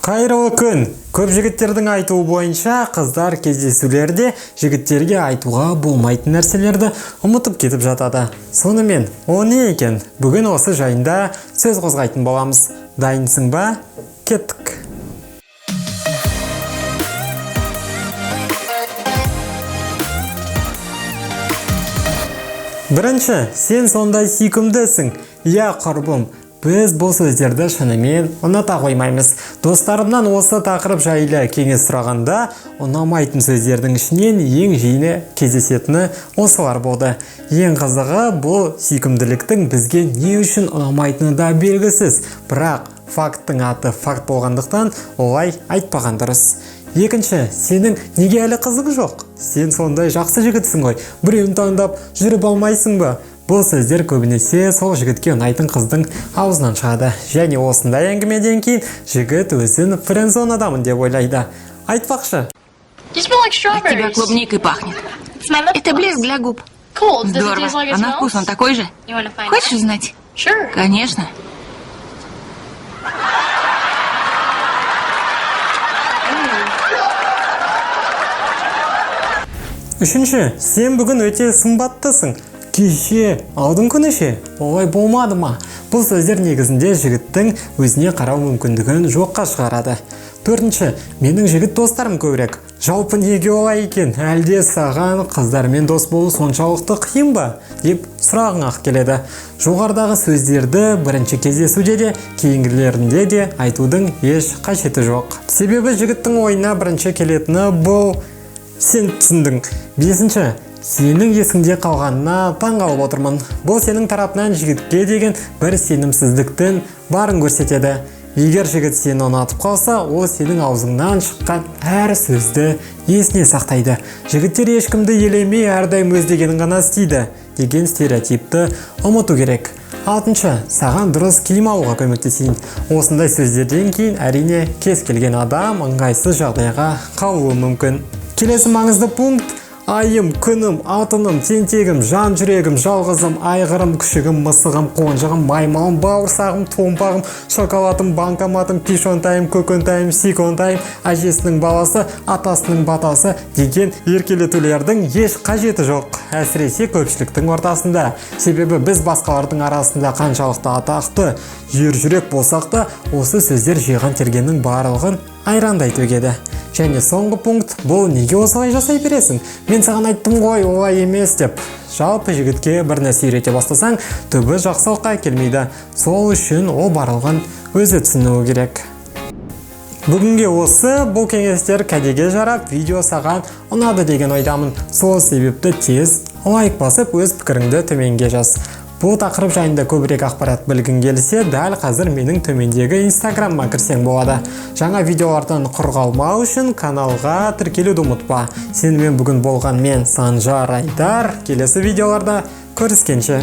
Қайырлы күн! Көп жігіттердің айтуы бойынша, қыздар кездесулерде жігіттерге айтуға болмайтын нәрселерді ұмытып кетіп жатады. Сонымен, ол не екен? Бүгін осы жайында сөз қозғайтын боламыз. Дайынсың ба? Кеттік! Бірінші, сен сондай сүйкімдісің. Иә, құрбым, біз бұл сөздерді шынымен ұната қоймаймыз. Достарымнан осы тақырып жайлы кеңес сұрағанда, ұнамайтын сөздердің ішінен ең жиі кездесетіні осылар болды. Ең қызығы, бұл сүйкімділіктің бізге не үшін ұнамайтыны да белгісіз. Бірақ факттың аты факт болғандықтан олай айтпаған дұрыс. Екінші, сенің неге әлі қызың жоқ? Сен сондай жақсы жігітсің ғой, біреуін таңдап жүріп алмайсың ба? Бұл сөздер көбінесе сол жігітке ұнайтын қыздың аузынан шығады. Және осындай әңгімеден кейін жігіт өзін френдзонадамын деп ойлайды. Айтпақшы. You smell like От тебя strawberries. клубникой пахнет. It's my lip Это gloss. блеск для губ. Cool. Does it Здорово. taste like it А на smells? вкус он такой же? You wanna find Хочешь out? узнать? Sure. Конечно. Үшінші, сен бүгін өте сымбаттысың. Кеше, алдың күні ше? Олай болмады ма? Бұл сөздер негізінде жігіттің өзіне қарау мүмкіндігін жоққа шығарады. Төртінші, менің жігіт достарым көбірек. Жалпы неге олай екен? Әлде саған қыздармен дос болу соншалықты қиын ба? Деп сұрағың ақ келеді. Жоғарыдағы сөздерді бірінші кездесуде де, кейінгілерінде де айтудың еш қажеті жоқ. Себебі жігіттің ойына бірінші келетіні бұл сен түсіндің. Бесінші, сенің есіңде қалғанына таң қалып отырмын. Бұл сенің тарапынан жігітке деген бір сенімсіздіктің барын көрсетеді. Егер жігіт сені ұнатып қалса, ол сенің аузыңнан шыққан әр сөзді есіне сақтайды. Жігіттер ешкімді елемей, әрдайым өз дегенін ғана істейді деген стереотипті ұмыту керек. Алтыншы, саған дұрыс киім алуға көмектесейін. Осындай сөздерден кейін әрине кез келген адам ыңғайсыз жағдайға қалуы мүмкін. Келесі маңызды пункт: айым, күнім, алтыным, тентегім, жан жүрегім, жалғызым, айғырым, күшігім, мысығым, қонжығым, маймылым, бауырсағым, томпағым, шоколадым, банкоматым, пишонтайым, көкөнтайым, сиконтайым, әжесінің баласы, атасының батасы деген еркелетулердің еш қажеті жоқ. Әсіресе көпшіліктің ортасында. Себебі біз басқалардың арасында қаншалықты атақты, ержүрек болсақ та, осы сөздер жиған тергеннің барлығын айрандай төгеді. Және соңғы пункт: бұл неге осылай жасай бересің? Мен саған айттым ғой, олай емес деп. Жалпы жігітке бір нәрсе үйрете бастасаң, түбі жақсылыққа әкелмейді. Сол үшін ол барлығын өзі түсінуі керек. Бүгінге осы бұл кеңестер кәдеге жарап, видео саған ұнады деген ойдамын. Сол себепті тез лайк басып, өз пікіріңді төменге жаз. Бұл тақырып жайында көбірек ақпарат білгің келсе, дәл қазір менің төмендегі инстаграмыма кірсең болады. Жаңа видеолардан құр қалмау үшін каналға тіркелуді ұмытпа. Сенімен бүгін болған мен, Санжар Айдар. Келесі видеоларда көріскенше.